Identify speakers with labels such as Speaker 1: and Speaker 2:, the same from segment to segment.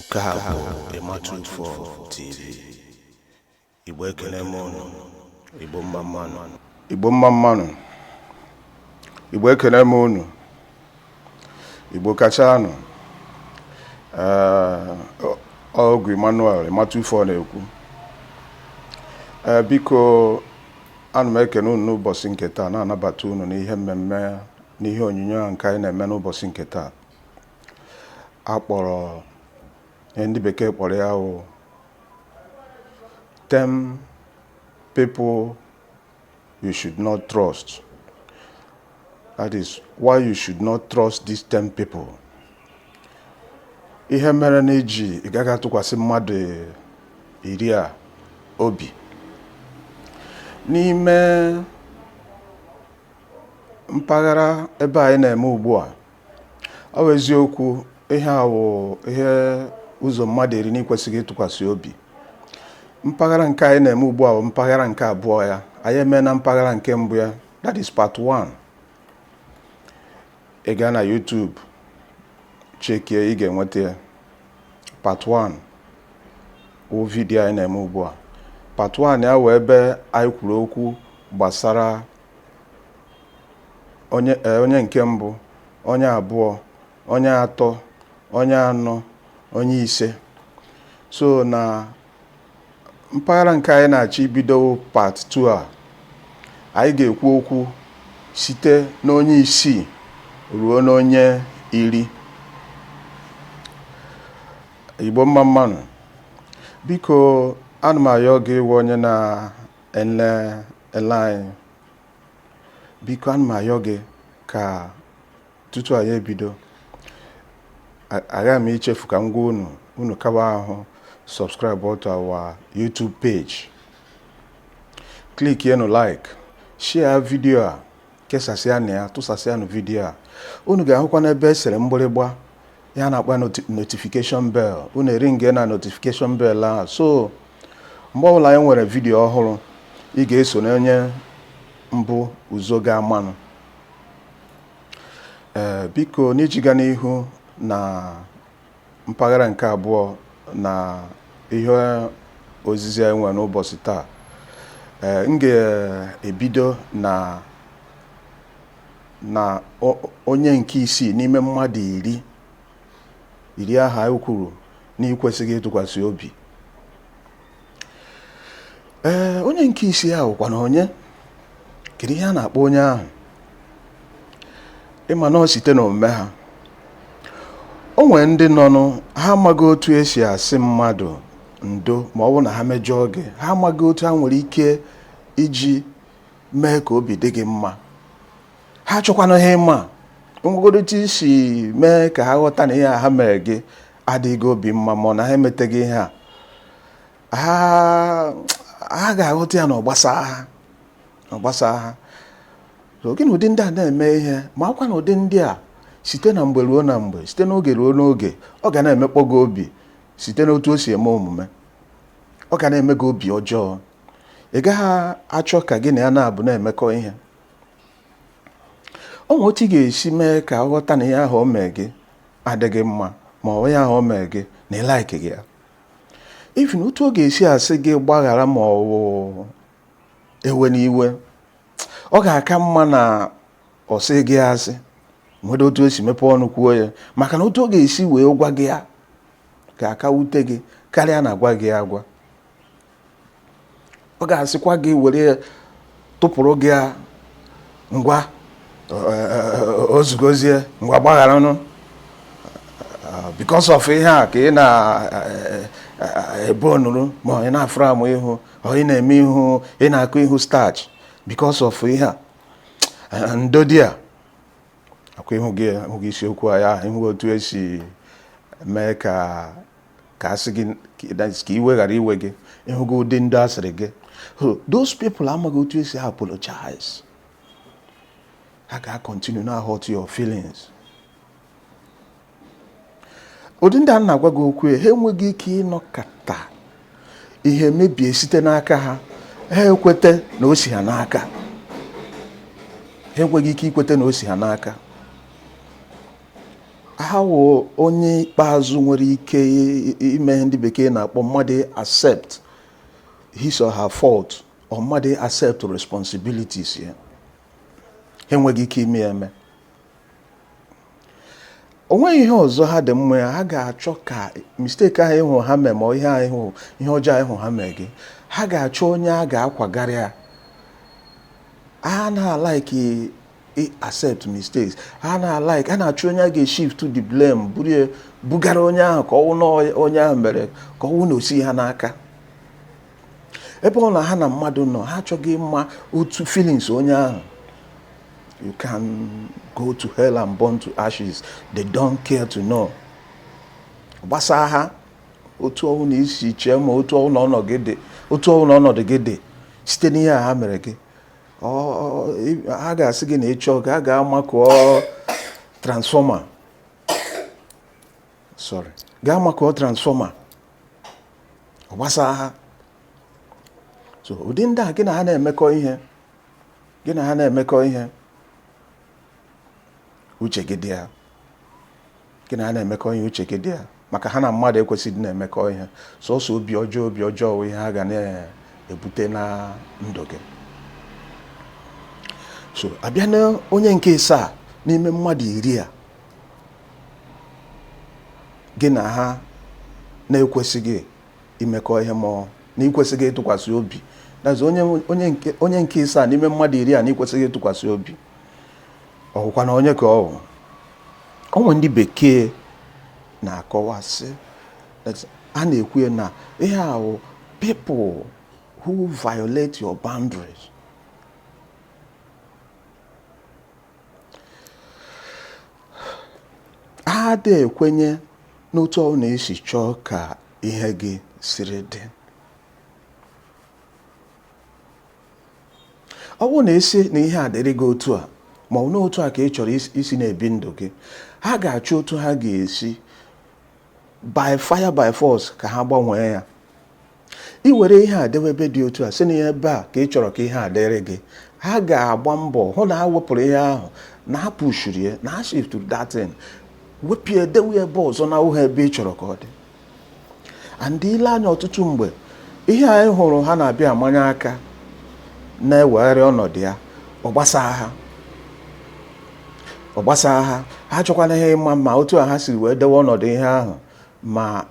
Speaker 1: Nke a bụ Ịma24 TV. Igbo, ekele m unu. Igbo, mma mma nụ. Igbo, mma mma nụ. Igbo, ekele m unu. Igbo, kachanụ. Ee, ọgụ Emmanuel Ịma24 na-ekwu. Ee, biko, ana m ekene unu n'ụbọchị nke taa, na-anabata unu n'ihe mmemme, n'ihe onyonyo a nke anyị na-eme n'ụbọchị nke taa a kpọrọ, ihe ndị bekee kpọrọ ya wụ 10 people you should not trust. That is why you should not trust these 10 people. Ihe mere na iji ị gaghị atụkwasị mmadụ 10 a obi n'ime mpaghara ebe anyị na-eme ugbu a. Ọ bụ eziokwu, ihe a wụ ihe ụzọ mmadụ 10 na-ekwesịghị ịtụkwasị obi. Mpaghara nke anyị na-eme ugbu a bụ mpaghara nke abụọ ya. Anyị eme na mpaghara nke mbụ ya, that is part 1. Ị gaa na YouTube chekie, ị ga-enweta ya. Part 1 wụ video anyị na-eme ugbu a. Part 1 ya wee ebe anyị kwuru okwu gbasara onye nke mbụ, onye abụọ, onye atọ, onye anọ, onye ise. So na mpaghara nke anyị na-achọ ibido, part 2 a, anyị ga-ekwu okwu site n'onye isii ruo n'onye 10. Igbo, mma mma nụ. Biko, ana m ayọ gị, ịwụ onye na-ele ele anyị, biko, ana m ayọ gị ka tutu anyị ebido, aghaghị m ichefu ka m gwa unu, unu kawa ahụ subscribe to our YouTube page, click yenu like, share video a, kesasịa na ya, tụsasịa na video a. Unu ga-ahụkwa n'ebe e sere mgbịrịgba ya na-akpọ notification bell. Unu eringe na notification bell ahụ, so mgbe ọbụla anyị nwere video ọhụrụ, ị ga-eso n'onye mbụ ụzọ ga-amanụ. Ee, biko, n'iji ga n'ihu na mpaghara nke abụọ na ihe ozizi anyị nwere n'ụbọchị taa, ee, m ga-ebido na onye nke isii n'ime mmadụ 10 ahụ anyị kwuru na ikwesịghị ịtụkwasị obi. Ee, onye nke isii ahụ kwa na onye, kedu ihe a na-akpọ onye ahụ? Ịma na ọ site n'omume ha. O nwere ndị nọnụ, ha amaghị otu esi asị mmadụ ndo ma ọ bụrụ na ha mejọọ gị. Ha amaghị otu ha nwere ike iji mee ka obi dị gị mma. Ha chọkwana ha ịma nwegodo otu isi mee ka ha ghọta na ihe a ha mere gị adịghị obi mma, ma ọ na ha emeteghị ihe a. Ha ga-aghọta ya na ọ gbasa ha. So gị na ụdị ndị a na-eme ihe, ma akwa na ụdị ndị a, site na mgbe ruo na mgbe, site n'oge ruo n'oge, ọ ga na-emekpọ gị obi site n'otu o si eme omume. Ọ ga na-eme gị obi ọjọọ. Ị gaghị achọ ka gị na ya na-abụ na-emekọ ihe. O nwere otu ị ga-esi mee ka ọ ghọta na ihe ahụ o mee gị adịghị mma, ma ọ ihe ahụ o mee gị na ị like gị ya. Even otu ọ ga-esi asị gị gbaghara ma ọ wụ ewe n'iwe, ọ ga-aka mma na ọ sị gị asị nwere otu o si mepee ọnụ kwuo ya, maka na otu ọ ga-esi wee gwa gị ya ga-aka wute gị karịa na agwa gị agwa. Ọ ga-asịkwa gị were tụpụrụ gị ya, ngwa, ozugozie, ngwa, gbagharanụ because of ihe a ka ị na-ebe onuru, ma ị na-afụrụ amụ ihu, ọ ị na-eme ihu, ị na-akụ ihu starch because of ihe a. Ndodi a akwa ihu gị, hụ gị isiokwu a ya ihu otu esi mee ka asị gị ka iwe ghara iwe gị. Ịhụgo ụdị ndị asịrị gị? Those people amaghị otu esi apologize. Ha ga-continue na hurt your feelings. Ụdị ndị a na-agwa gị okwu, ha enweghị ike ịnọkọta ihe mebie site n'aka ha, ha ekwete na o si ha n'aka. Ha enweghị ike ikwete na o si ha n'aka. Ha wụ onye ikpeazụ nwere ike ime ihe ndị bekee na-akpọ mmadụ accept his or her fault or mmadụ accept responsibilities ya. Ha enweghị ike ime ya eme. O nweghị ihe ọzọ ha dị mma ya. Ha ga-achọ ka mistake ahụ ịhụ ha mee, ma ihe ahụ, ihe ọjọọ ịhụ ha mee gị, ha ga-achọ onye a ga-akwagara ya. Ha na-alike accept mistakes. Ha na-alike, ha na-achọ onye a ga-eshift the blame, buru ya bugara onye ahụ, ka ọ wụ na onye ahụ mere, ka ọ wụ na osi ha n'aka. Ebe ọ na ha na mmadụ nọ, ha achọghị ịma otu feelings onye ahụ. You can go to hell and burn to ashes, they don't care to know. Gbasaa ha otu ọwụ na isi chee, ma otu ọwụ na ọnọdụ gị dị, otu ọwụ na ọnọdụ gị dị site n'ihe a ha mere gị. Ha ga-asị gị na ịchọ ka a ga-amakụọ transformer, sorry, ga-amakụọ transformer, ọ gbasaa ha. So ụdị ndị a, gị na ha na-emekọ ihe, gị na ha na-emekọ ihe, uche gị dị ya. Gị na ha na-emekọ ihe, uche gị dị ya, maka ha na mmadụ ekwesịghị na-emekọ ihe. Sọsọ obi ọjọọ, obi ọjọọ ihe ha ga na-ebute na ndụ gị. So abịa na onye nke ịsaa n'ime mmadụ 10 a gị na ha na-ekwesịghị imekọ ihe, ma na ikwesịghị ịtụkwasị obi. That's onye nke ịsaa n'ime mmadụ 10 a na ikwesịghị ịtụkwasị obi. Ọ bụkwa na onye ka ọ bụ onwe ndị bekee na-akọwasị, a na-ekwu ya na ihe a wụ people who violate your boundaries. Ha adịghị ekwenye n'otu ọ na-esi chọọ ka ihe gị siri dị. Ọ bụrụ na esi na ihe a dịrị gị otu a, ma ọ bụ n'otu a ka ị chọrọ isi na-ebi ndụ gị, ha ga-achọ otu ha ga-esi by fire by force ka ha gbanwee ya. I were ihe a dewe ebe dị otu a, sị na ihe ebe a ka ị chọrọ ka ihe a dịrị gị, ha ga-agba mbọ hụ na ha wepụrụ ihe ahụ, na ha pushuru ya, na ha shifturu that thing, wepụ ya, dewe ebe ọzọ na ụha ebe ị chọrọ ka ọ dị. And ile anya, ọtụtụ mgbe ihe anyị hụrụ ha na-abịa amanye aka na-ewegharị ọnọdụ ya, ọ gbasaa ha, ọ gbasaa ha. Ha chọkwana ihe ịma ma otu a ha siri wee dewe ọnọdụ ihe ahụ, ma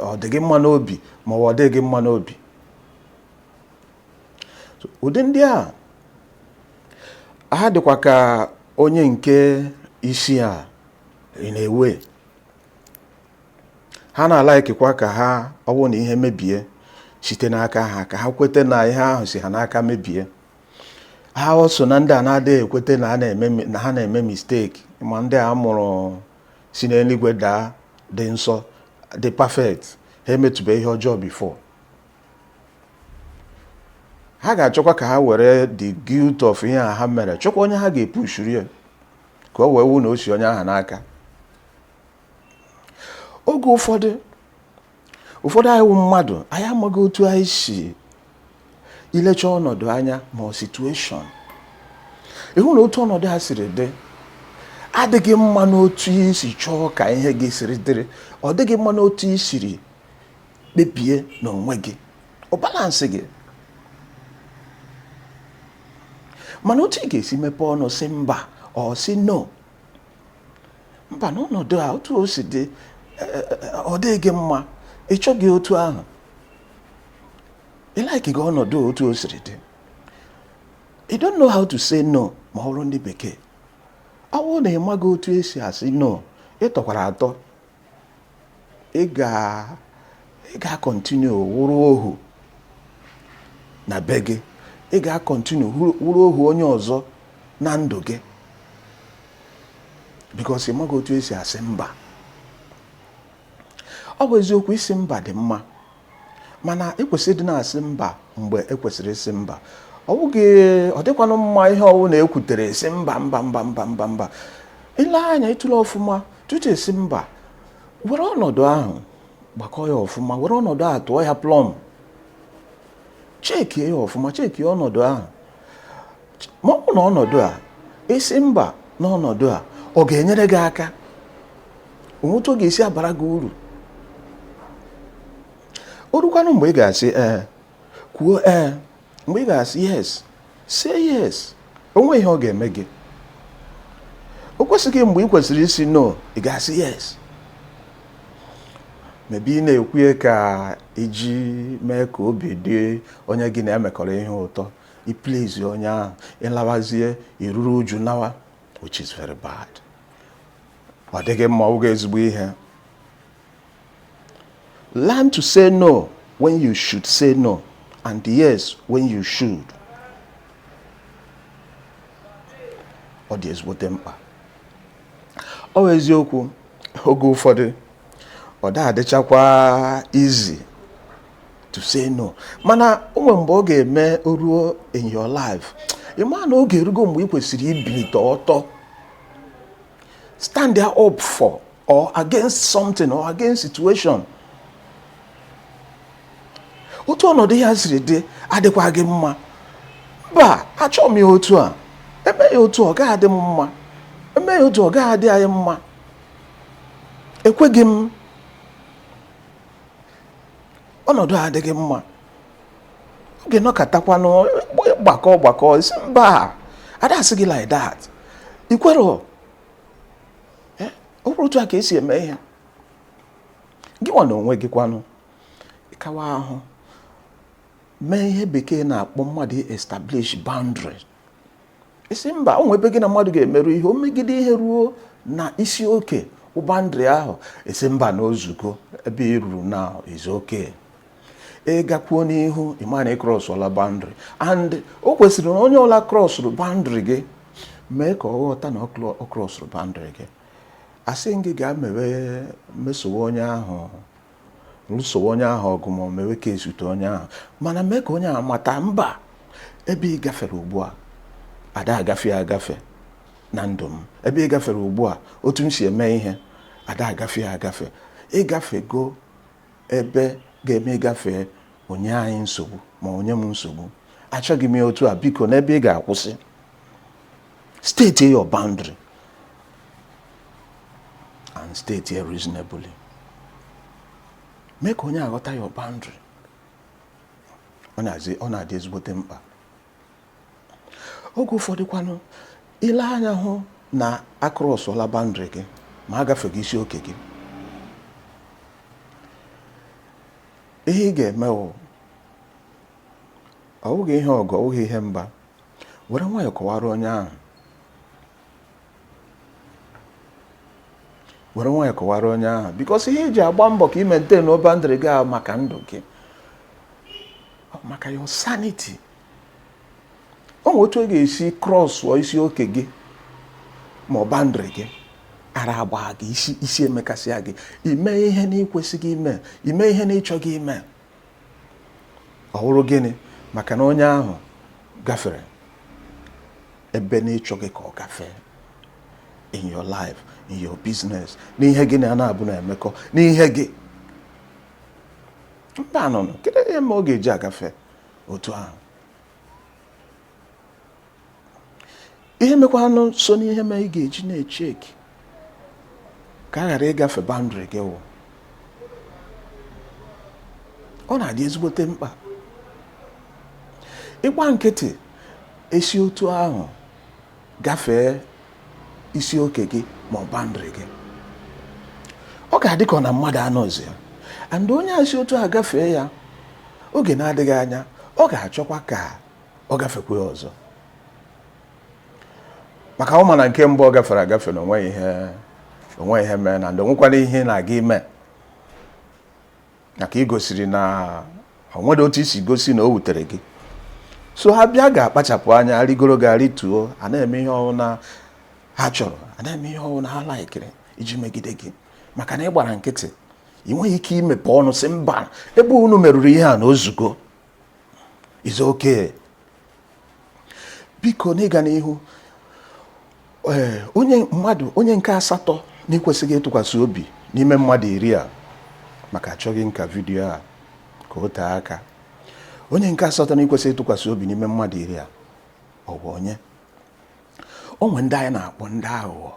Speaker 1: ọ dị gị mma n'obi ma ọ dịghị gị mma n'obi. Ụdị ndị a, ha dịkwa ka onye nke isi a na-ewe. Ha na-alaikikwa ka ha, ọ bụrụ na ihe mebie site n'aka ha, ka ha kweta na ihe ahụ si ha n'aka mebie. Ha so na ndị a na-adịghị ekwete na ha na-eme mistake. Ma ndị a mụrụ si n'eluigwe daa, dị nsọ, dị perfect, ha emetụbe ihe ọjọọ before. Ha ga-achọkwa ka ha were the guilt of ihe a ha mere, chọkwa onye ha ga-epushuru ya, ka o wee wụ na o si onye ahụ n'aka. Oge ụfọdụ, ụfọdụ anyị wụ mmadụ, anyị amaghị otu anyị si ilecha ọnọdụ anya ma ọ situation, ịhụ na otu ọnọdụ ha siri dị adịghị mma n'otu i si chọọ ka ihe gị siri dịrị. Ọ dịghị mma n'otu i siri kpebie n'onwe gị, ọ balance gị. Mana otu ị ga-esi mepee ọnụ sị mba, ọ sị no, mba, n'ọnọdụ a otu o si dị ọ dịghị gị mma, ị chọghị otu ahụ, ị like gị ọnọdụ otu o siri dị. You don't know how to say no. Ma ọ bụrụ ndị bekee, ọ bụrụ na ị maghị otu esi asị no, ị tọkwara atọ. Ị ga-acontinue wụrụ ohu na be gị, ị ga-acontinue wụrụ ohu onye ọzọ na ndụ gị, because ị maghị otu esi asị mba. Ọ bụ eziokwu, isi mba dị mma, mana ekwesịrị ịdị na-asị mba mgbe ekwesịrị ịsị mba. Ọ bụghị ọ dịkwanụ mma ihe ọwụ na ekwutere esi mba, mba, mba, mba, mba, mba. Ile anya, ịtụle ọfụma tutu esi mba. Were ọnọdụ ahụ gbakọ ya ọfụma, were ọnọdụ ahụ tụọ ya plọm, chekie ya ọfụma, chekie ọnọdụ ahụ. Ma ọ bụ na ọnọdụ a, isi mba n'ọnọdụ a, ọ ga-enyere gị aka. O nwe otu ọ ga-esi abara gị uru. O rukwanụ mgbe ị ga-asị ee, kwuo ee. Mgbe ị ga-asị yes, say yes. O nwe ihe ọ ga-eme gị. O kwesịghị mgbe ị kwesịrị ịsị no, ị ga-asị yes. Maybe ị na-ekwu ka iji mee ka obi dị onye gị na ya mekọrọ ihe ụtọ, i please onye ahụ, ị lawazie i ruru uju nawa, which is very bad. Ọ dịghị mma, ọ bụghị ezigbo ihe. Learn to say no when you should say no and yes when you should. Ọ dị ezigbote mkpa. Ọ bụ eziokwu, oge ụfọdụ ọ da adịchakwa easy to say no, mana o nwere mgbe ọ ga-eme o ruo in your life, ị ma na oge erugo mgbe ị kwesịrị ibilite ọtọ, stand there up for or against something or against situation. Otu ọnọdụ ya siri dị adịkwa gị mma, mba, achọghị m ya otu a, eme ya otu ọ gaghị adị m mma, eme ya otu ọ gaghị adị anyị mma, ekweghị m, ọnọdụ a adịghị mma. Oge nọkatakwanụ gbakọ gbakọ isi mba, ada asị gị like that, ikwere ọ bụrụ otu a ka esi eme ihe. Gị nwa na onwe gị kwanụ ịkawa ahụ mee ihe bekee na-akpọ mmadụ establish boundary. Isi mba, o nwe ebe gị na mmadụ ga-emerụ ihe, o megide ihe ruo na isi oke boundary ahụ, esi mba, na ozugo, ebe ị ruru now is okay. Ị gakwuo n'ihu, ịma na ị crossụla boundary, and o kwesịrị na onye ọla crossụrụ boundary gị, mee ka ọ ghọta na ọ crossụrụ boundary gị. Asị gị gaa mewe mesowe onye ahụ, lụsowe onye ahụ ọgụ, ma mewe ka ezute onye ahụ, mana mee ka onye ahụ mata mba, ebe ị gafere ugbu a ada agafe agafe na ndụ m, ebe ị gafere ugbu a, otu m si eme ihe ada agafe agafe. Ịgafego ebe ga-eme ịgafe onye anyị nsogbu ma onye m nsogbu, achọghị m ya otu a, biko, n'ebe ị ga-akwụsị. State your boundary and state it reasonably. Mee ka onye aghọta your boundary. Ọ na-adị ezigbote mkpa. Oge ụfọdụ kwanụ, ile anya hụ na acrossụla boundary gị ma agafeghị isi oke gị, ihe ị ga-eme wụ, ọ bụghị ihe ọgụ, ọ bụghị ihe mba, were nwayọọ kọwara onye ahụ, were nwayọọ kọwara onye ahụ, because ihe iji agba mbọ ka ị maintain boundary gị ahụ maka ndụ gị, maka your sanity. O nwere otu ọ ga-esi crossụọ isi oke gị ma ọ boundary gị, ara agba gị, isi isi emekasịa gị, ime ihe na ịkwesịghị ime, ime ihe na ịchọghị ime. Ọ bụrụ gịnị? Maka na onye ahụ gafere ebe na ịchọghị ka ọ gafee in your life, in your business, n'ihe gị na na-abụ na-emekọ, n'ihe gị. Mba nụnụ, kedu ihe ma ọ ga-eji agafe otu ahụ? Ihe mekwanụ so n'ihe ma ị ga-eji na-echeki ka a ghara ịgafe boundary gị wụ, ọ na-adị ezigbote mkpa ịgba nkịtị esi otu ahụ gafee isi oke gị ma ọ boundary gị. Ọ ga-adị ka ọ na mmadụ anọzi ya, and onye a si otu a gafee ya, oge na-adịghị anya ọ ga-achọkwa ka ọ gafekwa ya ọzọ, maka ọ ma na nke mbụ ọ gafere agafe na onweghị ihe mee na ndị onwekwana ihe na-aga ime, maka igosiri na o nwere otu isi gosi na o wutere gị. So ha bịa ga-akpachapụ anya rigoro ga rituo, a na-eme ihe ọwụna ha chọrọ, a na-eme ihe ọwụna ha laikiri iji megide gị, maka na ị gbara nkịtị. Ị nweghị ike imepe ọnụ sị mba, ebe unu merụrụ ihe a na ozugo, is okay. Biko, n'ịga n'ihu, ee, onye mmadụ, onye nke asatọ na-ekwesịghị ịtụkwasị obi n'ime mmadụ 10 a, maka achọghị nka vidiyo a ka o tee aka, onye nke asatọ na-ekwesịghị ịtụkwasị obi n'ime mmadụ 10 a, ọ bụ onye o nwe ndị anyị na-akpọ ndị aghụghọ.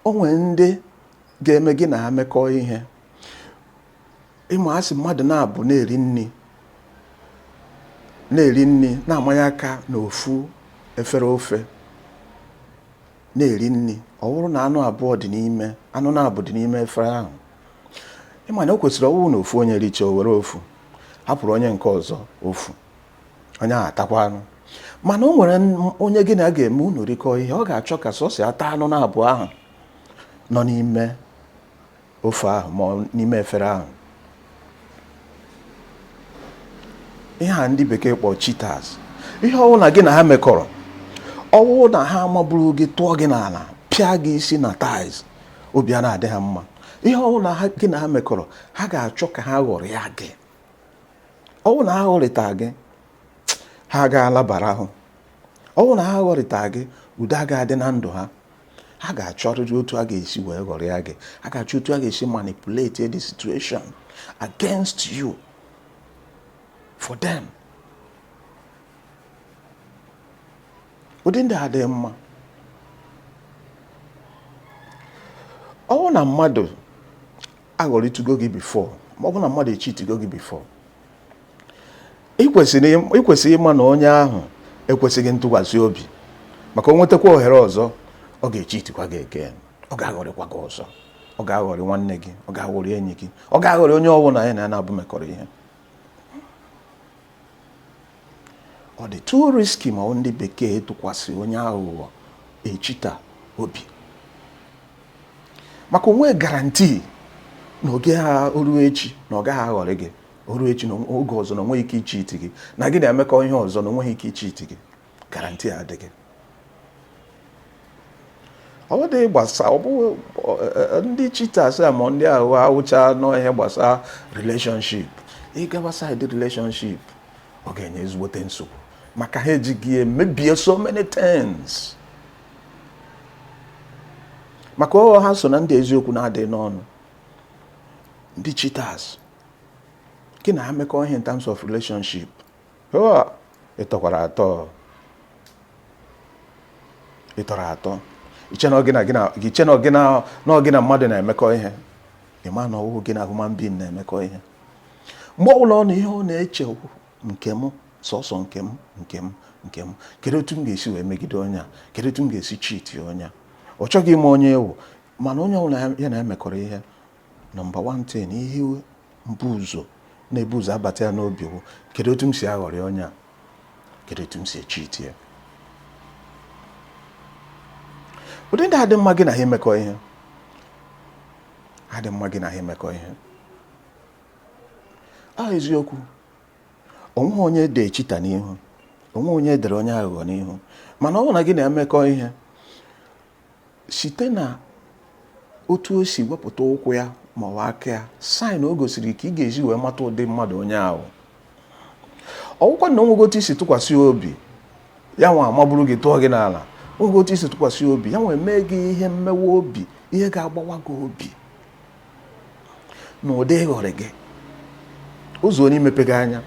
Speaker 1: O nwere ndị ga-eme gị na ha mekọọ ihe. Ịma asị mmadụ na-abụ na-eri nri, na-eri nri, na-amanye aka n'ofu efere ofe na-eri nri, ọ bụrụ na anụ abụọ dị n'ime, anụ na-abụ dị n'ime efere ahụ, ịma na o kwesịrị ọ wụ na ofu onye richaa, o were ofu hapụrụ onye nke ọzọ ofu, onye ahụ atakwa anụ. Mana o nwere onye gị na ya ga-eme unu rikọọ ihe, ọ ga-achọ ka sọsọ ata anụ na abụọ ahụ nọ n'ime ofe ahụ ma n'ime efere ahụ. Ihe a ndị bekee kpọọ cheaters. Ihe ọ wụ na gị na ha mekọrọ, ọ wụ na ha maburu gị, tụọ gị n'ala, pịa gị isi na tiles, obi a na-adị ha mma. Ihe ọ wụ na gị na ha mekọrọ, ha ga-achọ ka ha ghọrịa gị. Ọ wụ na ha ghọrịta gị, ha ga-alabara ahụ. Ọ wụ na ha ghọrịta gị, udo agaghị adị na ndụ ha. Ha ga-achọrịrị otu a ga-esi wee ghọrịa gị. Ha ga-achọ otu a ga-esi manipulate the situation against you for them. Ụdị ndị adịghị mma. Ọ bụrụ na mmadụ aghọrịtụgo gị before, ma ọ bụ na mmadụ echitigo gị before, ị kwesịrị ịma na onye ahụ ekwesịghị ntụkwasị obi, maka o nwetakwa ohere ọzọ, ọ ga-echitikwa gị again, ọ ga-aghọrịkwa gị ọzọ, ọ ga-aghọrị nwanne gị, ọ ga-aghọrị enyi gị, ọ ga-aghọrị onye ọbụla ya na ya na-abụ mekọrọ ihe. Ọ dị too risky ma ọ ndị bekee tụkwasị onye aghụghọ, a cheater, obi, maka o nwe guarantee na oge ha oru echi na ọ gaghị aghọrị gị, oru echi na oge ọzọ na o nweghị ike icheat gị, na gị na-emekọ ihe ọzọ na o nweghị ike icheat gị. Guarantee adịghị. Ọ dị gbasa ọ bụ ndị cheaters a ma ndị aghụghọ awụcha n'ihe gbasa relationship. Ịgaba side relationship, ọ ga-enye ezigbote nsogbu, maka ha ejighị emebie so many things, maka ọ ha so na ndị eziokwu na-adịghị n'ọnụ. Ndị cheaters, gị na ha mekọ ihe in terms of relationship, ị tọkwara atọ, ị tọrọ atọ. Iche na ọ gị na mmadụ na-emekọ ihe, ị ma na ọwụ gị na human being na-emekọ ihe. Mgbe ọbụla ọ na ihe ọ na-eche nke m, sọsọ nke m, nke m, nke m, kedu otu m ga-esi wee megide onye a, kedu otu m ga-esi cheat onye a. Ọ chọghị ime onye ewu, mana onye ọbụla ya na-emekọrọ ihe, number one thing, ihe mbụ ụzọ na-ebu ụzọ abata ya n'obi wụ, kedu otu m si aghọrị onye a, kedu otu m si echeat ya. Ụdị ndị adị mma gị na ha emekọ ihe, adị mma gị na ha emekọ ihe. A eziokwu, onweghị onye dị cheater n'ihu, onweghị onye dere onye aghụghọ n'ihu, mana ọ bụrụ na gị na-emekọ ihe, site na otu o si wepụta ụkwụ ya ma ọ bụ aka ya, sign o gosiri ka ị ga-eji wee mata ụdị mmadụ onye ahụ. Ọ bụkwa na onwego otu isi tụkwasị obi ya, nwa amagburu gị, tụọ gị n'ala. Onwego otu isi tụkwasị obi ya, nwa mee gị ihe mmewe obi, ihe ga-agbawa gị obi na ụdị ịghọrị gị ụzọ onye imepe gị anya.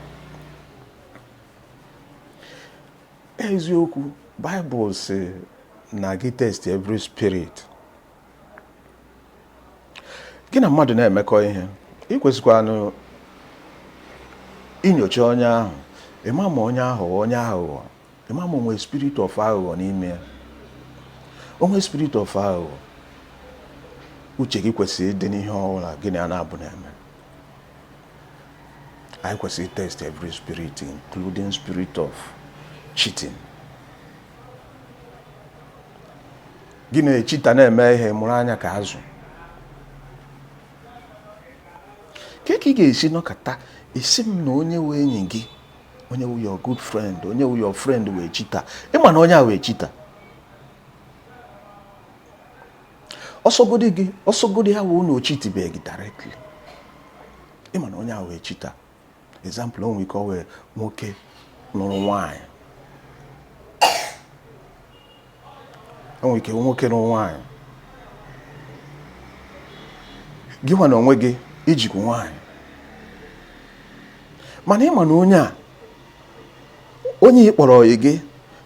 Speaker 1: Eziokwu, Baịbụl sị na gị test every spirit. Gị na mmadụ na-emekọ ihe, ị kwesịkwanụ inyocha onye ahụ, ịma ma onye ahụ onye aghụghọ, ịma ma o nwee spirit of aghụghọ n'ime ya. O nwee spirit of aghụghọ, uche gị kwesịrị ịdị n'ihe ọbụla gị na ya na-abụ na-eme. Anyị kwesịrị test every spirit, including spirit of cheating. Gị na cheater na-eme ihe, mụrụ anya ka azụ. Ka ị ga-esi nọkata esi m na onye wụ enyi gị, onye wụ your good friend, onye wụ your friend wụ cheater, ịma na onye a wụ cheater. Ọsọgodi gị, ọsọgodi ya wụ na o cheatibeghị gị directly, ịma na onye a wụ cheater. Example, o nwere ike ọ wụ nwoke nụrụ nwaanyị, o nwere ike nwoke nụrụ nwaanyị, gị nwa na onwe gị ijikwa nwaanyị, mana ịma na onye a, onye ị kpọrọ ọyị gị,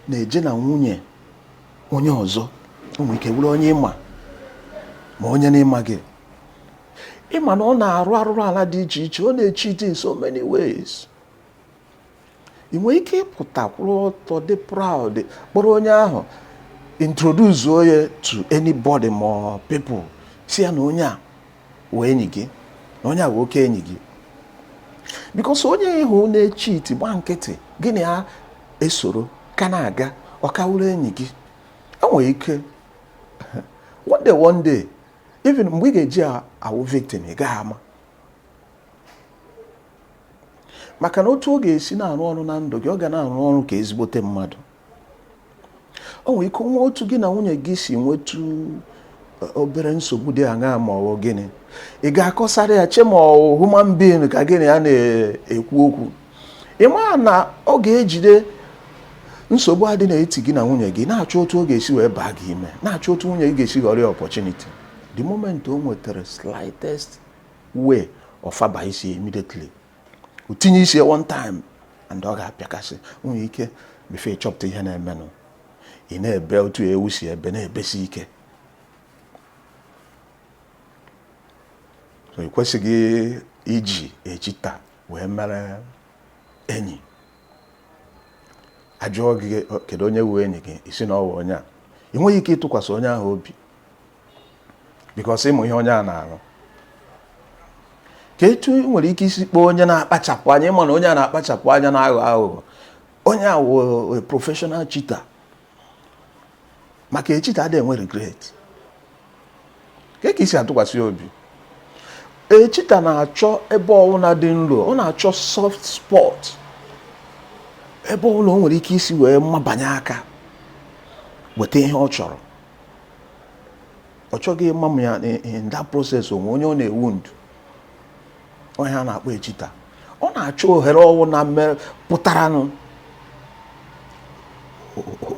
Speaker 1: na-eje na nwunye onye ọzọ. O nwere ike bụrụ onye ịma Ma onye na-ịmaghị, ị ma na ọ na-arụ arụrụ ala dị iche iche, ọ na-echeat in so many ways. Ị nwere ike ịpụta kwụrụ ọtọ, dị proud, kpọrọ onye ahụ, introduce onye to anybody ma people, si ya na onye a wụ enyi gị, na onye a wụ oke enyi gị? Because onye ịhụ na-echeat, gba nkịtị, gị na ya esoro ka na-aga, ọ ka wụrụ enyi gị. Enwere ike one day, one day, even mgbe ị ga-eji awụ victim, ị gaghị ama, maka na otu ọ ga-esi na-arụ ọrụ na ndụ gị, ọ ga na-arụ ọrụ ka ezigbote mmadụ. O nwere ike nwa otu gị na nwunye gị si nwetu obere nsogbu dị aṅaa ma ọ bụ gịnị, ị ga-akọsara ya, che ma ọ human being ka gị na ya na-ekwu okwu. Ị maa na ọ ga-ejide nsogbu a dị n'etiti gị na nwunye gị, na-achọ otu ọ ga-esi wee baa gị ime, na-achọ otu nwunye gị ga-esi ghọrọ ya opportunity. The moment o nwetara slightest way, ọ faba isi immediately, o tinye isi one time and ọ ga-apịakasị nwunye ike. Before ịchọpụta ihe na-emenụ, ị na-ebe otu ewu si ebe, na-ebesi ike. So ị kwesịghị iji a cheater wee mere enyi. Ajụọ gị kedu onye wụ enyi gị, ị sị na ọ wụ onye a. Ị nweghị ike ịtụkwasị onye ahụ obi because ị ma ihe onye a na-arụ. Ka etu ị nwere ike isi kpọọ onye na-akpachapụ anya, ị ma na onye a na-akpachapụ anya, na-aghọ aghụghọ, onye a wụ professional cheater, maka a cheater adịghị enwe regret. Ka ka isi atụkwasị obi? A cheater na-achọ ebe ọwụna dị nro, ọ na-achọ soft spot, ebe ọbụla o nwere ike isi wee mabanye aka weta ihe ọ chọrọ. Ọ chọghị ịma m ya in that process onwe onye ọ na-ewound. Onye a na-akpọ a cheater, ọ na-achọ ohere ọwụna pụtaranụ,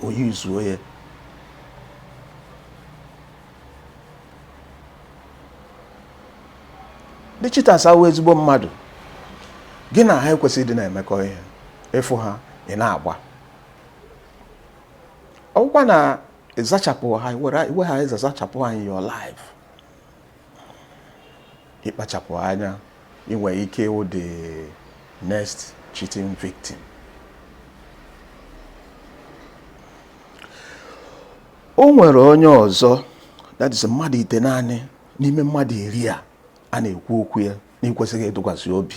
Speaker 1: o yuzuo ya. Ndị cheaters awụ ezigbo mmadụ. Gị na ha ekwesịghị ịdị na-emekọ ihe. Ị fụ ha, ị na-agba ọgwụkwa na ịzachapụ ha, were iwe ha ịzachapụ ha in your life. Ị kpachapụ anya, ị nwere ike ịwụ the next cheating victim. O nwere onye ọzọ, that is mmadụ 9 n'ime mmadụ 10 a a na-ekwu okwu ya na ịkwesịghị ịtụkwasị obi.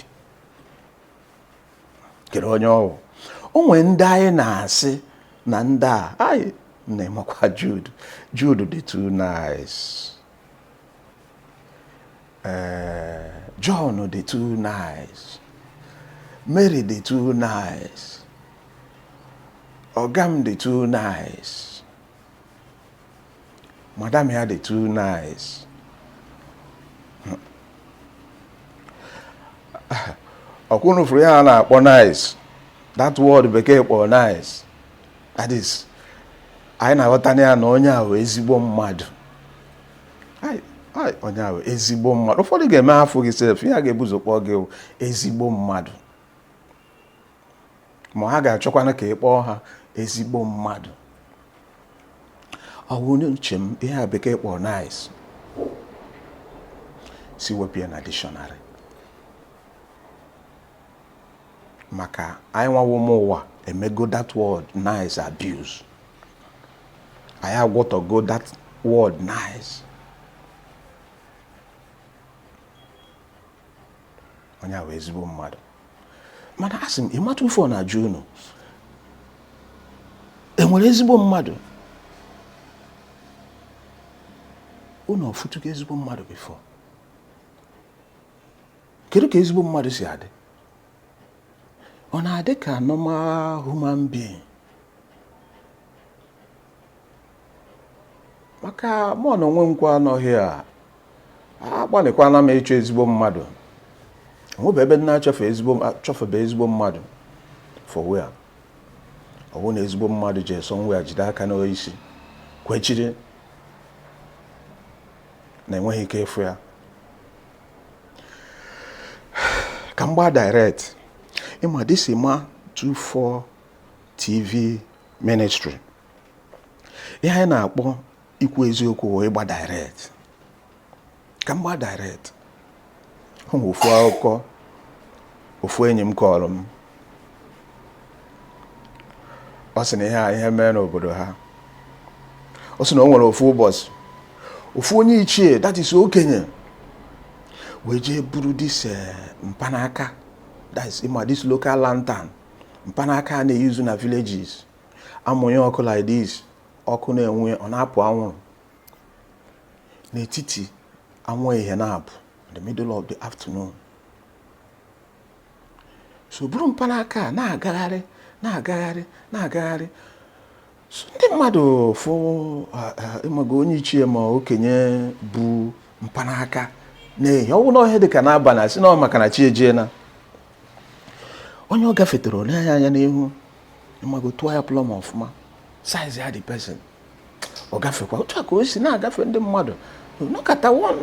Speaker 1: Kedu onye ọ wụ? O nwere ndị anyị na-asị na ndị a anyị na-emakwa Jude. Jude dị too nice. Ee, John dị too nice. Mary dị too nice. Ọga m dị too nice. Madam ya dị too nice. Ọkwa unu fụrụ ya a na-akpọ nice, that word bekee kpọrọ nice, that is anyị na-aghọta ya na onye ahụ ezigbo mmadụ, onye ahụ ezigbo mmadụ. Ụfọdụ ga-eme afụ gị sef, ihe a ga-ebu ụzọ kpọọ gị ezigbo mmadụ, ma ha ga-achọkwana ka ị kpọọ ha ezigbo mmadụ. Ọ bụ onye uche m, ihe a bekee kpọrọ nice, si wepụ ya na dictionary, maka anyị nwa wụ ụmụ ụwa emego that word nice abuse. Anyị agwọtọgo that word nice. Onye a wụ ezigbo mmadụ, mana asị m ịmata ife ọ na-ajụ unu, enwere ezigbo mmadụ? Unu ọfụtụgo ezigbo mmadụ before? Kedu ka ezigbo mmadụ si adị? Ọ na-adị ka normal human being? Maka mụ na onwe m kwa anọghị a, agbalịkwana m ịchọ ezigbo mmadụ. Onwebe ebe m na-achọfe ezigbo, achọfebe ezigbo mmadụ. For where? Ọ bụrụ na ezigbo mmadụ ji somewhere jide aka n'isi kwechiri na enweghị ike ịfụ ya. Ka m gbaa direct. Ịma this Emma 24 TV ministry, ihe anyị na-akpọ ikwu eziokwu wụ ịgba direct. Ka m gbaa direct, o nwe ofu akụkọ ofu enyi m kọrọ m. Ọ sị na ihe a ihe mee n'obodo ha. Ọ sị na o nwere ofu ụbọchị, ofu onye ichie, that is okenye, wee jee buru this mpanaka, that is ịma this local lantern, mpanaka a na-eyuzu na villages, amụnye ọkụ like this, ọkụ na-enwe, ọ na-apụ anwụrụ n'etiti anwụ ehihie na-apụ, in the middle of the afternoon. So buru mpanaka a na-agagharị, na-agagharị, na-agagharị. So ndị mmadụ fụ ịmaga onye ichie ma okenye bụ mpanaka n'ehihie, ọ bụ na ihe dị ka n'abalị, asị na ọ maka na chi ejiena. Onye ọ gafetere ole anya anya n'ihu, ịmago, tụọ ya plum ọfụma, size ya the person, ọ gafekwa. Otu a ka o si na-agafe ndị mmadụ nọkata. One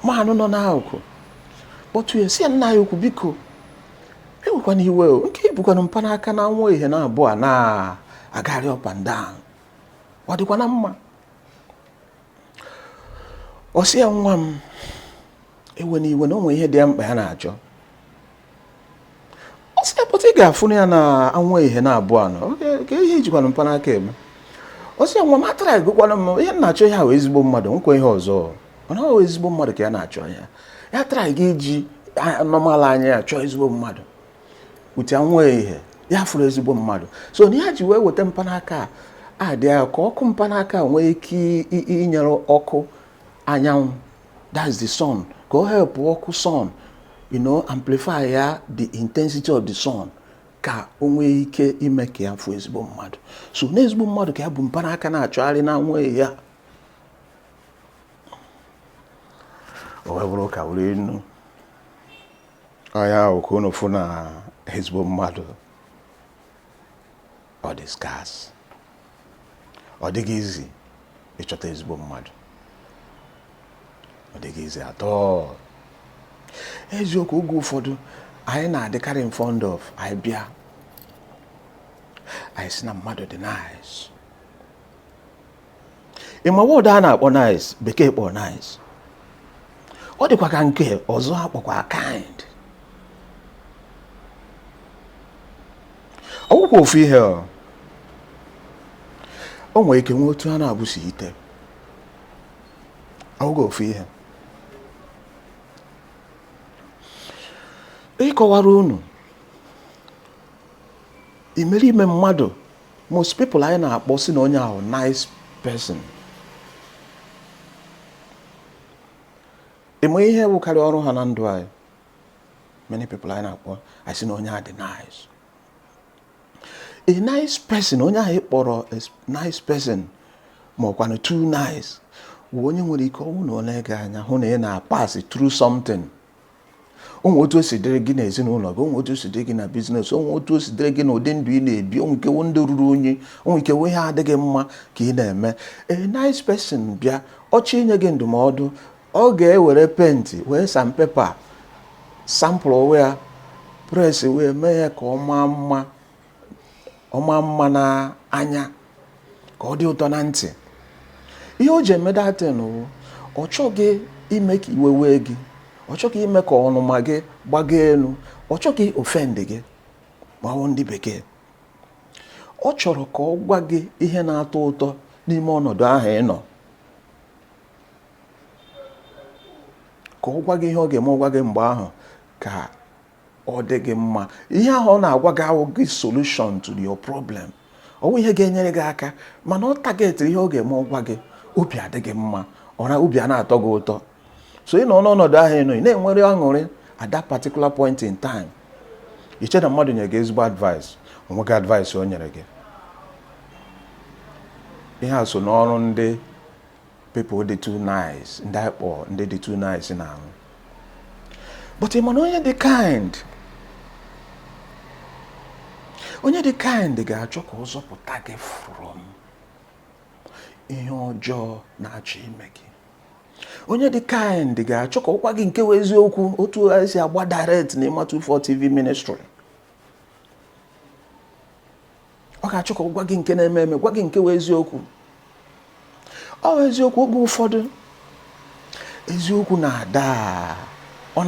Speaker 1: man nọ n'akụkụ kpọtụ ya, si ya, "Nna ya ukwu, biko ewekwana iwe o, nke ibukwana mpanaka na anwụ ihe na abụọ a na-agagharị up and down, ọ dịkwa na mma?" Ọ sị ya, "Nwa m, ewe n'iwe, na o nwere ihe dị ya mkpa ya na-achọ." Ọ sị ya, "Pụta, ị ga-afụ ya na anwụ ihe na abụọ anọ ka ihe ijikwana mpanaka eme." Ọ sị ya, "Nwa m, atara egokwana m ihe m na-achọ. Ihe ahụ ezigbo mmadụ nkwa ihe ọzọ, mana ọ ezigbo mmadụ ka ya na-achọ. Ya ya tara gị iji normal anya ya chọọ ezigbo mmadụ ute anwụ ihe ya fụrụ ezigbo mmadụ." So na ya ji wee weta mpanaka a adị ya ka ọkụ mpanaka nwee ike inyere ọkụ anyanwụ, that's the sun, ka ọ help ọkụ sun, amplify ya, the intensity of the sun, ka o nwee ike ime ka ya fụ ezigbo mmadụ. So na ezigbo mmadụ ka ya bụ mpanaka na-achọgharị na anwụ ya. O wee bụrụ ka were enu ọya ahụ ka unu fụ na ezigbo mmadụ ọ dị scarce, ọ dịghị izi ịchọta ezigbo mmadụ, ọ dịghị izi atọ. Eziokwu, oge ụfọdụ anyị na-adịkarị in fond of, anyị bịa, anyị sị na mmadụ dị nice. Ịma word a na-akpọ nice, bekee kpọrọ nice, ọ dịkwa ka nke ọzọ akpọkwa kind, ọ bụkwa ofu ihe. O nwere ike nwee otu a na-abụsi ite, ọ bụghị ofu ihe. Ịkọwara unu imerime mmadụ, most people anyị na-akpọ si na onye ahụ nice person, ịma ihe wụkarị ọrụ ha na ndụ anyị. Many people anyị na-akpọ, anyị sị na onye a dị nice, a nice person. Onye ahụ ị kpọrọ a nice person ma ọkwanụ too nice wụ onye nwere ike ọnwụ na ọ na-ege anya hụ na ị na-pass through something. Onwe otu o si dịrị gị n'ezinụlọ gị, onwe otu o si dịrị gị na business, onwe otu o si dịrị gị n'ụdị ndụ ị na-ebi, onwe ike wụ ndị ruru unyi, onwe ike wụ ihe adịghị mma ka ị na-eme. A nice person bịa ọchọ inye gị ndụmọdụ, ọ ga-ewere paint wee sandpaper sample ya, press wee mee ya ka ọ maa mma, ọ maa mma n'anya, ka ọ dị ụtọ na ntị. Ihe o ji eme that thing wụ ọ chọghị ime ka iwe wee gị, ọ chọghị ime ka ọnụma gị gbago elu, ọ chọghị offend gị, ma ọ bụ ndị bekee. Ọ chọrọ ka ọ gwa gị ihe na-atọ ụtọ n'ime ọnọdụ ahụ ị nọ, ka ọ gwa gị ihe ọ ga-eme, ọ gwa gị mgbe ahụ ka ọ dị gị mma. Ihe ahụ ọ na-agwa gị awụ gị solution to your problem, ọ bụ ihe ga-enyere gị aka, mana ọ targetịrị ihe ọ ga-eme, ọ gwa gị, obi adị gị mma, ọra obi a na-atọ gị ụtọ. So ị nọ n'ọnọdụ ahụ ị nọ, ị na-enwere aṅụrị at that particular point in time. Iche na mmadụ nyere gị ezigbo advice, o nweghị advice o nyere gị. Ihe a so n'ọrụ ndị people dị too nice, ndị anyị kpọ ndị dị too nice na-arụ. But ị ma na onye dị kind, onye dị kind ga-achọ ka ọ zọpụta gị from ihe ọjọọ na-achọ ime gị. Onye dị kind ga-achọ ka ọ gwa gị nke wụ eziokwu, otu esi agba direct na Ịma 24 TV ministry. Ọ ga-achọ ka ọ gwa gị nke na-eme eme, gwa gị nke wụ eziokwu. Ọ bụ eziokwu, oge ụfọdụ Eziokwu na-ada, ọ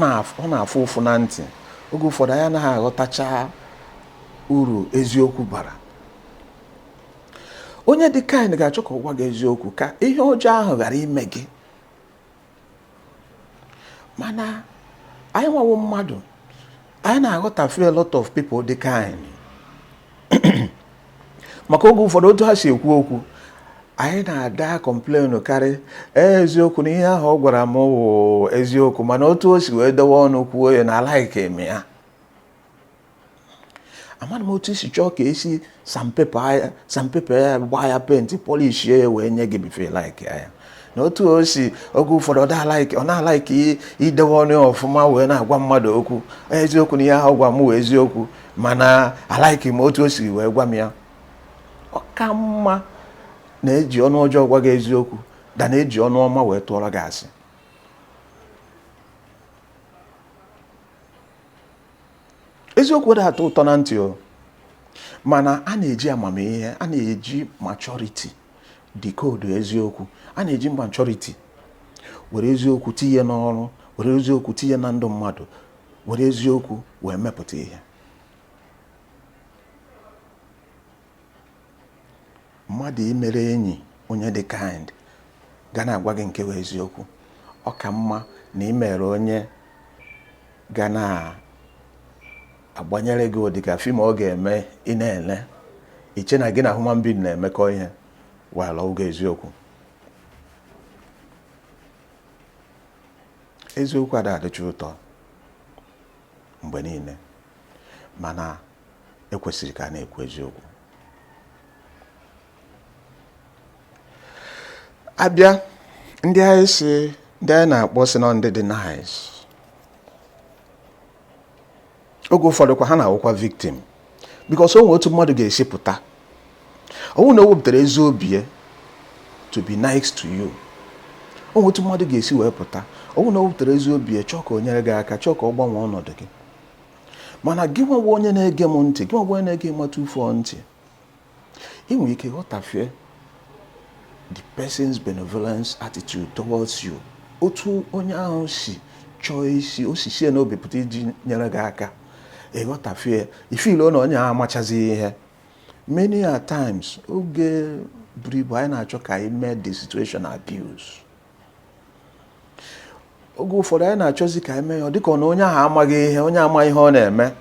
Speaker 1: na-afụ ụfụ na ntị. Oge ụfọdụ anyị anaghị aghọtacha uru eziokwu bara. Onye dị kind ga-achọ ka ọ gwa gị eziokwu ka ihe ọjọọ ahụ ghara ime gị. Mana anyị nwa wụ mmadụ, anyị na-aghọtafie a lot of people dị kind, maka oge ụfọdụ otu ha si ekwu okwu, anyị na-ada complain karị. Eziokwu na ihe ahụ ọ gwara m wụ eziokwu, mana otu o si wee dowe ọnụ kwuo ya na a-like m ya. Amara m otu i si chọọ ka esi sandpaper ya, gbaa ya paint, polishie ya wee nye gị before like ya. Na otu o si oge ụfọdụ ọ da-like, ọ na-a-like idewe ọnụ ya ọfụma wee na-agwa mmadụ okwu. Eziokwu na ihe ahụ gwa m wee eziokwu, mana a-like m otu o si wee gwa m ya. Ọ ka mma na-eji ọnụ ọjọọ gwa gị eziokwu da na-eji ọnụ ọma wee tụọrọ gị asị. Eziokwu dị atọ ụtọ na ntị o, mana a na-eji amamihe, a na-eji maturity decode eziokwu. A na-eji maturity were eziokwu tinye n'ọrụ, were eziokwu tinye na ndụ mmadụ, were eziokwu wee mepụta ihe. Mmadụ imere enyi onye dị kind ga na-agwa gị nke bụ eziokwu, ọ ka mma na imere onye ga na-agbanyere gị ụdịka film ọ ga-eme ị na-ele iche na gị na human being na-emekọ ihe, while oge eziokwu. Eziokwu ada adịcha ụtọ mgbe niile, mana ekwesịrị ka a na-ekwu eziokwu. Abịa ndị anyị si, ndị anyị na-akpọ si na ndị dị nice, oge ụfọdụ kwa ha na-awụkwa victim, because o nwere otu mmadụ ga-esi pụta, ọ bụrụ na o wepụtara ezi obi ya to be nice to you. O nwere otu mmadụ ga-esi wee pụta, ọ bụrụ na o wepụtara ezi obi ya, chọọ ka o nyere gị aka, chọọ ka ọ gbanwee ọnọdụ gị. Mana gị nwawa onye na-ege m ntị, gị nwawa onye na-ege Ịma 24 ntị, ị nwere ike ghọtafie the person's benevolence attitude towards you, otu onye ahụ si chọọ isi o si sie n'obi pụta iji nyere gị aka. Ịghọtafie, i-feel na onye ahụ amachazighị ihe. Many a times, oge buru ibu, anyị na-achọ ka anyị mee the situation abuse. Oge ụfọdụ anyị na-achọzi ka anyị mee ya ọ dịka ọ na onye ahụ amaghị ihe, onye amaghị ihe ọ na-eme.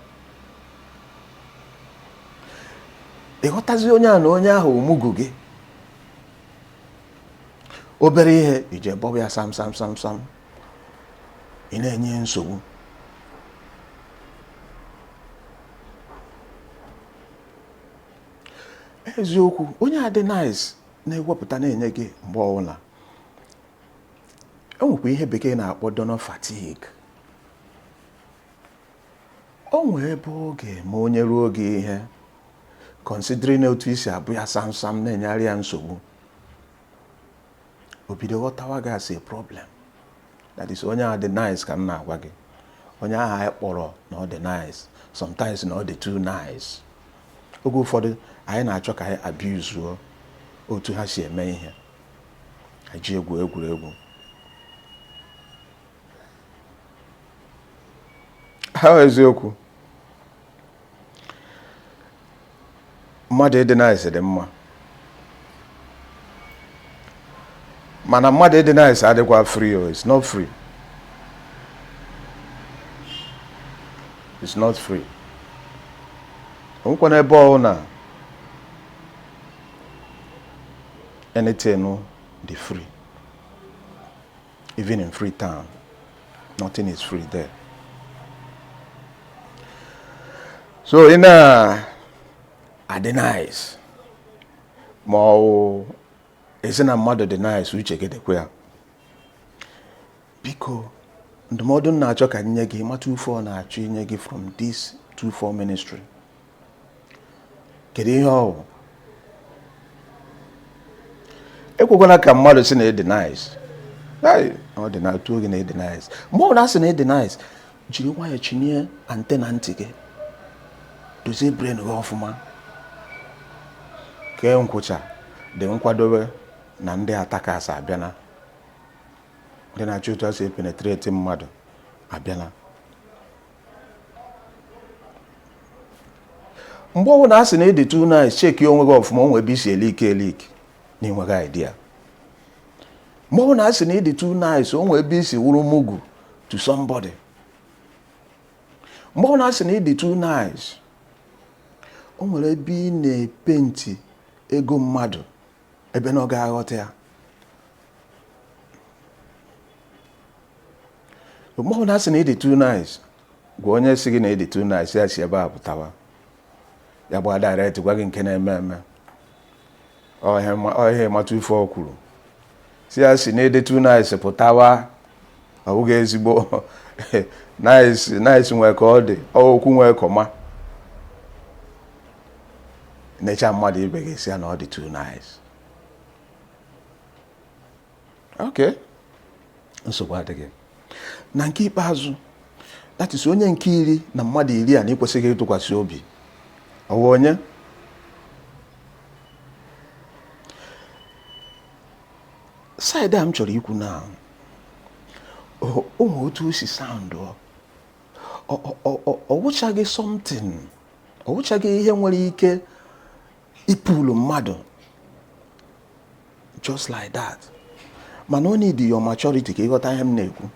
Speaker 1: Ịghọtazi onye ahụ na onye ahụ omugu gị obere ihe, ije bọwa ya sam sam sam sam, ị na-enye nsogbu. Eziokwu, onye a dị nice na-ewepụta na-enye gị mgbe ọbụla, e nwekwa ihe bekee na-akpọ donor fatigue. O nwee ebe ọ ga-eme onye ruo gị ihe, considering otu isi abụ ya sam sam na-enyere ya nsogbu, o bido ghọtawa gị as a problem. That is onye ahụ dị nice ka m na-agwa gị, onye ahụ anyị kpọrọ na ọ dị nice sometimes, na ọ dị too nice. Oge ụfọdụ anyị na-achọ ka anyị abuse otu ha si eme ihe, ji egwu egwuregwu ha. Eziokwu, mmadụ ịdị nice dị mma, mana mmadụ ịdị nice adịkwa free o. It's not free, it's not free. Onwekwana ebe ọ na anything dị free. Even in Freetown, nothing is free there. So ị na-adị nice ma ọ wụ ezi na mmadụ dị nice, uche gị dịkwa ya. Biko, ndụmọdụ m na-achọ ka nye gị, mata ufe ọ na-achọ inye gị from this 24 ministry, kedu ihe ọ bụ? Ekwekwana ka mmadụ si na ịdị nice. Ọ dị na otu oge na ịdị nice. Mgbe ọ na-asị na ịdị nice, jiri nwayọọ chinye antenna ntị gị, dozie brain gị ọfụma. Kee nkwụcha dị nkwadobe na ndị attackers abịana. Ndị na-achọ otu ha si epenetrate mmadụ abịala. Mgbe ọbụla a sị na ị dị too nice, checki onwe gị ọfụma, o nwe ebe i si eleaki eleaki na i nweghị idea. Mgbe ọbụla a sị na ị dị too nice, o nwe ebe i si wụrụ mugu to somebody. Mgbe ọbụla a sị na ị dị too nice, o nwere ebe ị na-epenti ego mmadụ ebe na ọ ga-aghọta ya. Mgbe ọbụla a sị na ị dị too nice, gwa onye sị gị na ị dị too nice ya si ebe a pụtawa, ya gbaa direct gwa gị nke na-eme eme. Ọ ihe mata ife o kwuru, sị ya si na ịdị too nice pụtawa, ọ bụghị ezigbo nice. Nice nwee ka ọ dị, okwu nwee comma. Necha mmadụ ibe gị, sị ya na ọ dị too nice. Ok, nsogbu adịghị. Na nke ikpeazụ, that is onye nke 10 na mmadụ 10 a na ịkwesịghị ịtụkwasị obi, ọwụ onye side a m chọrọ ikwu na o nwee otu o si sound, ọ wụchaghị something, ọ wụchaghị ihe nwere ike ịpụlụ mmadụ just like that, mana o need your maturity ka ịghọta ihe m na-ekwu.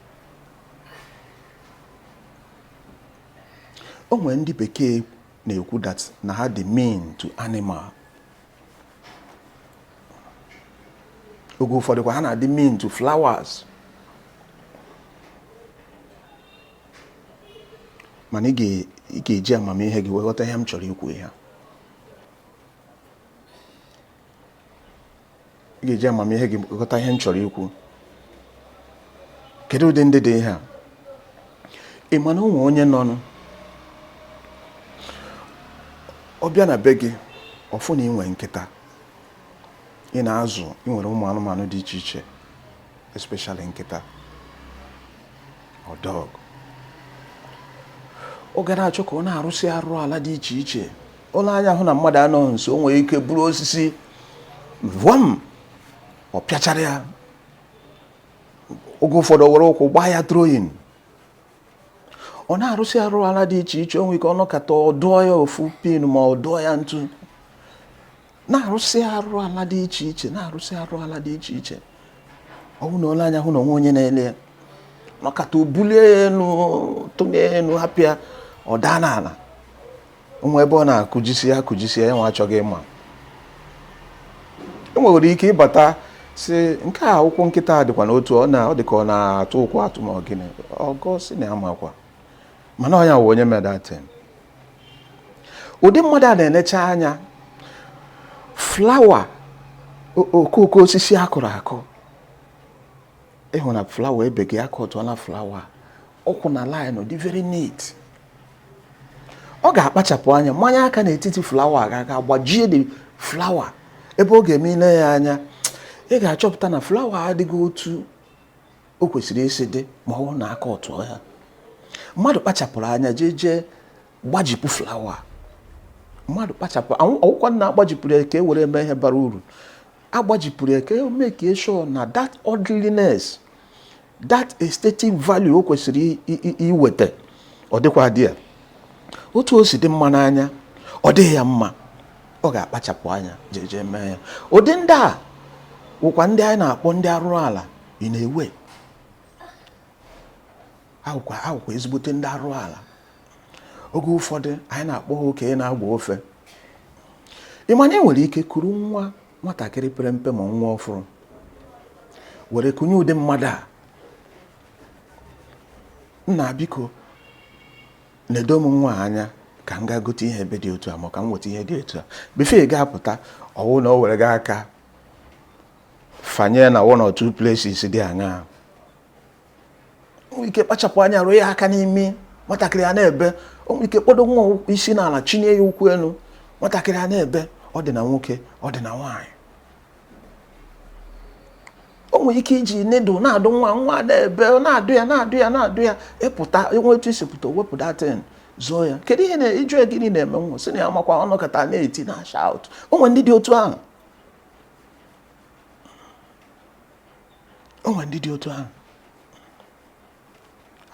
Speaker 1: O nwere ndị bekee na-ekwu that na ha dị mean to animal. Oge ụfọdụ kwa ha na-adị mean to flowers. Mana ị ga-eji amamihe gị wee ghọta ihe m chọrọ ikwu. Ihe ị ga-eji amamihe gị ghọta ihe m chọrọ ikwu. Kedu ụdị ndị dị ihe a? Ị ma na o nwe onye nọnụ, ọ bịa na be gị, ọ fụ na ị nwee nkịta ị na-azụ, ị nwere ụmụ anụmanụ dị iche iche, especially nkịta or dog. Ọ ga na-achọ ka ọ na-arụsị arụ ala dị iche iche. Ụlọ anya hụ na mmadụ anọghị nso, o nwere ike buru osisi vụọm, ọ pịachara ya. Oge ụfọdụ o were ụkwụ gbaa ya throwing. Ọ na-arụsị arụ ala dị iche iche. O nwere ike ọnọkata, ọ dụọ ya ofu pin ma ọ dụọ ya ntu. Na-arụsị arụ ala dị iche iche, na-arụsị arụ ala dị iche iche. Ọ bụ na ole anya hụ na onwe onye na-ele ya, nọkata o bulie ya elu, tụnye ya elu, hapụ ya, ọ daa n'ala. Onwe ebe ọ na-akụjisi ya, akụjisi ya, nwa achọghị ịma. E nwere ike ịbata si nke a, ụkwụ nkịta dịkwa n'otu ọ na ọ dị ka ọ na-atụ ụkwụ atụ ma ọ gịnị. Ọgọ si na ya makwa, mana ọ ya wụ onye medatin. Ụdị mmadụ a na-enecha anya flower, okooko osisi akụrụ akụ, ịhụ na flower ebe gị akọtụọla flower, ọkwụ na line dị very neat. Ọ ga-akpachapụ anya manye aka n'etiti flower, ga-aga gbajie the flower. Ebe ọ ga-eme ile ya anya, ị ga-achọpụta na flower adịghị otu o kwesịrị isi dị, ma ọ bụrụ na aka ọtụọ ya. Mmadụ kpachapụrụ anya jee jee gbajipụ flower. Mmadụ kpachapụ ọgwụkwa na agbajipụrụ ya ka e were eme ihe bara uru. Agbajipụrụ ya ka e mee ka e sure na that orderliness, that aesthetic value o kwesịrị iweta, ọ dịkwa dị ya otu o si dị mma n'anya, ọ dịghị ya mma. Ọ ga-akpachapụ anya jee jee mee ya. Ụdị ndị a wụkwa ndị anyị na-akpọ ndị arụrụ ala. Ị na-ewe awụkwa ezigbote ndị arụrụ ala. Oge ụfọdụ anyị na-akpọ ha okenye na-agba ofe. Ị ma na ị nwere ike kuru nwa nwatakịrị pere mpe ma nwa ọfụrụ were kụnye ụdị mmadụ a: "Nna, biko nedo m nwa anya ka m gaa gote ihe ebe dị otu a, ma ka m weta ihe dị otu a." Before ị ga-apụta, ọwụ na o were gị aka fanye na one or two places dị aṅaa. O nwere ike kpachapụ anya rụọ ya aka n'imi, nwatakịrị a na-ebe. O nwere ike kpọdo nwa isi n'ala, chinye ya ụkwụ elu, nwatakịrị a na-ebe. Ọ dị na nwoke, ọ dị na nwaanyị. O nwere ike iji needle na-adụ nwa, nwa na-ebe, ọ na-adụ ya, na-adụ ya, na-adụ ya. Ịpụta, enwe etu isi pụta, wepụ datin zụọ ya. Kedu ihe na ịjụ ya gịnị na-eme nwa? Sị na ya makwa ọnọkọta na-eti na shout. O nwere ndị dị otu ahụ. O nwere ndị dị otu ahụ.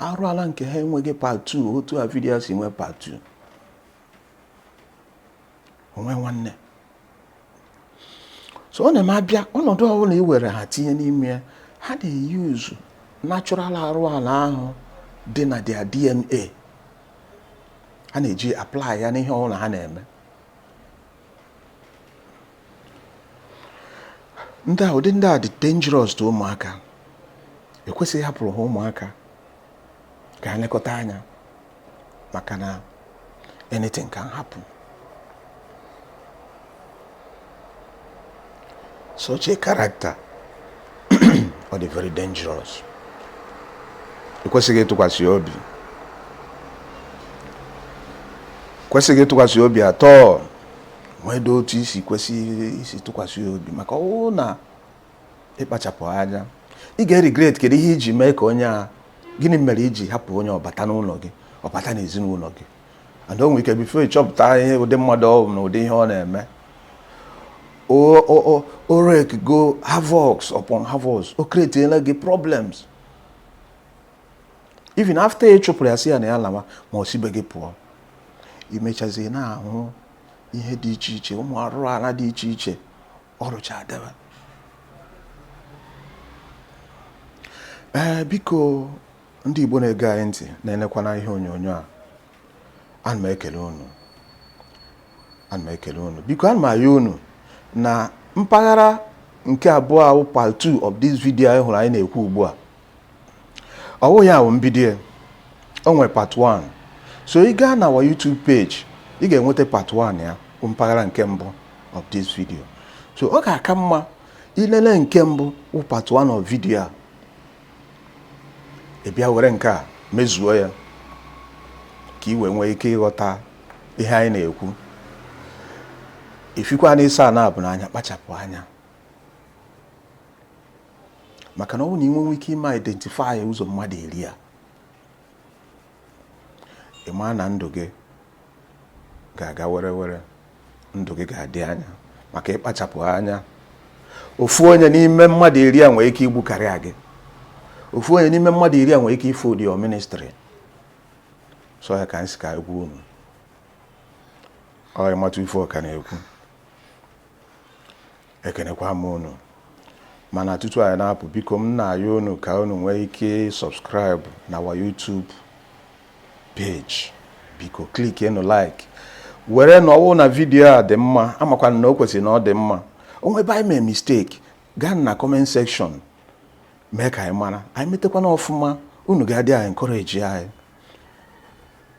Speaker 1: Arụ ala nke ha enweghị part 2 otu a video si nwee part 2. Onwe nwanne. So ọ na-eme abịa ọnọdụ ọbụla i were ha tinye n'ime ya, ha na-eyuzu natural arụ ala ahụ dị na their DNA. Ha na-eji apply ya n'ihe ọbụla ha na-eme. Ndị a, ụdị ndị a dị dangerous to ụmụaka. Ekwesịghị hapụrụ ha ụmụaka ka ha lekọta anya, maka na anything can happen. Such a character, ọ dị very dangerous. Ekwesịghị ịtụkwasị obi, kwesịghị ịtụkwasị obi atọ. Nwedo otu isi kwesị isi tụkwasị obi, maka ọwụ na ịkpachapụ anya, ị ga-regret. Kedu ihe iji mee ka onye a? Gịnị mere iji hapụ onye ọbata n'ụlọ gị, ọbata n'ezinụlọ gị? And o nwere ike before ịchọpụta ihe ụdị mmadụ ọ bụ na ụdị ihe ọ na-eme, o wreak go havoc upon havoc, o create gị problems. Even after ị chụpụrụ ya, si ya na ya lawa, ma o sibe gị pụọ, imechazie na-ahụ ihe dị iche iche, ụmụ arụrụ ala dị iche iche ọ rụcha debe. Ee, biko, ndị Igbo na-ege anyị ntị, na-enekwana ihe onyonyo a, ana m ekele unu, ana m ekele unu. Biko, ana m ayọ unu na mpaghara nke abụọ ahụ, part 2 of this video anyị hụrụ anyị na-ekwu ugbu a, ọwụ ya bụ mbido. O nwere part 1, so ị gaa na our YouTube page, ị ga-enweta part 1 ya bụ mpaghara nke mbụ of this video. So ọ ga-aka mma ilele nke mbụ bụ part 1 of video a, ị bịa were nke a mezuo ya, ka ị wee nwee ike ịghọta ihe anyị na-ekwu. Ifikwa na ịsa na abụ n'anya, kpachapụ anya, maka na ọ bụrụ na ị nwewe ike ime identify ụzọ mmadụ iri a, ị maa na ndụ gị ga-aga were were, ndụ gị ga-adị anya. Maka ịkpachapụ anya, ofu onye n'ime mmadụ 10 a nwere ike igbu karịa gị, ofu onye n'ime mmadụ 10 a nwere ike ife ụdị your ministry. So ya ka anyị si ka anyị gwa unu. Ọ ịmatụ ife ọka na-ekwu. Ekenekwa m unu. Mana tutu anyị na-apụ, biko, m na-ayọ unu ka unu nwee ike subscribe na our YouTube page. Biko, click nụ like, were na ọwụ na video a dị mma. Amakwana na o kwesịrị na ọ dị mma. O ebe anyị mee mistake, gaa na comment section mee ka anyị mara. Anyị metekwana ọfụma, unu ga-adị anyị encourage anyị.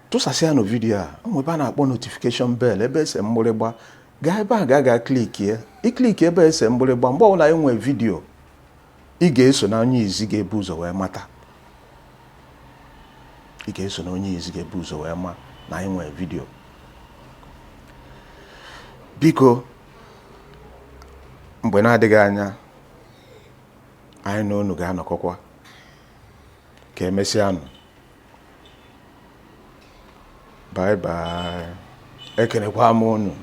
Speaker 1: Tụsasịa nụ video a. O nwere ebe a na-akpọ notification bell, ebe ese mgbịrịgba. Gaa ebe a, ga click i click ebe ese mgbịrịgba. Mgbe ọbụla anyị nwee video, ị ga-eso na onye izi ga-ebu ụzọ wee mata. Ị ga-eso na onye izi ga-ebu ụzọ wee ma na anyị nwee video. Biko, mgbe na-adịghị anya, anyị na unu ga-anọkọkwa. Ka emesịanụ. Bye bye. Ekenekwa m unu.